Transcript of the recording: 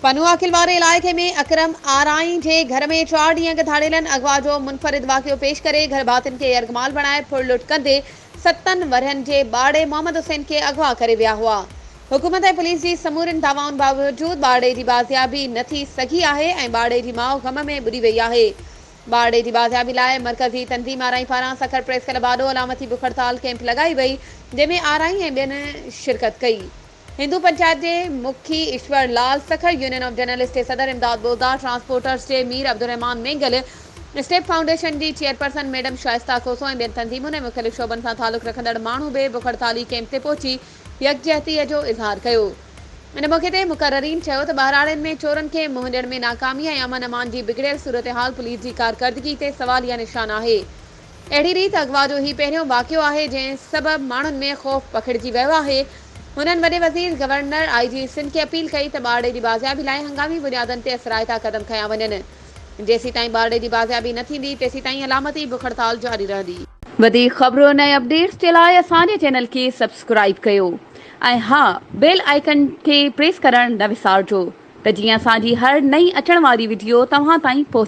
پنوعاقل واري علائقي ۾ اڪرم آرائين جي گهر ۾ چار ڏينهن اڳ ڌاڙيلن اغوا جو منفرد واقعو پيش ڪري گهر ڀاتين کي يرغمال بڻائي ڦرلٽ ڪندي ستن ورهين جي ٻارڙي محمد حسين کي اغوا ڪري ويا هئا. حڪومت ۽ پوليس جي سمورين دعوائن باوجود ٻارڙي جي بازيابي نه ٿي سگهي آهي ۽ ٻارڙي جي ماء غم ۾ ٻڏي وئي آهي. ٻارڙي جي بازيابي لاء مرڪزي تنظيم آرائين پاران سکر پريس ڪلب آڏو علامتي بک هڙتال ڪئمپ لڳائي وئي جنهن ۾ آرائين ۽ ٻين شرڪت ڪئي. هندو پنچائت جي مکي Ishwar Lal, Sukkur union of journalist جي صدر امداد بوزدار، ٽرانسپورٽرز جي مير عبدالرحمان مينگل، اسٽيپ فائونڊيشن جي چيئرپرسن ميڊم شائسته کوسو ۽ ٻين تنظيمن ۽ مختلف شعبن سان تعلق رکندڙ ماڻهو به بک هڙتالي ڪئمپ تي پهچي يڪجهتي جو اظهار ڪيو. ان موقعي تي مقررين چيو ته ٻهراڙين ۾ چورن کي منهن ڏيڻ ۾ ناڪامي ۽ امن امان جي بگڙيل صورتحال پوليس جي ڪارڪردگي تي سواليه نشان آهي. اهڙي ريت اغوا جو هي پهريون واقعو آهي جنهن سبب ماڻهن ۾ خوف پکڙجي ويو آهي. هنن وڏي وزير، گورنر، آء جي سنڌ کي اپيل ڪئي ته ٻارڙي جي بازيابي لاء هنگامي بنيادن تي اثرائتا قدم کنيا وڃن. جيسيتائين ٻارڙي جي بازيابي نه ٿيندي تيسيتائين علامتي بک هڙتال جاري رهندي. وڌيڪ خبرن ۽ اپڊيٽس جي لاء اسان جي چينل کي سبسڪرائيب ڪيو ۽ ها بيل آئيڪن کي پريس ڪرڻ نه وسارجو ته جيئن اسان جي هر نئين اچڻ واري وڊيو توهان تائين پهچي.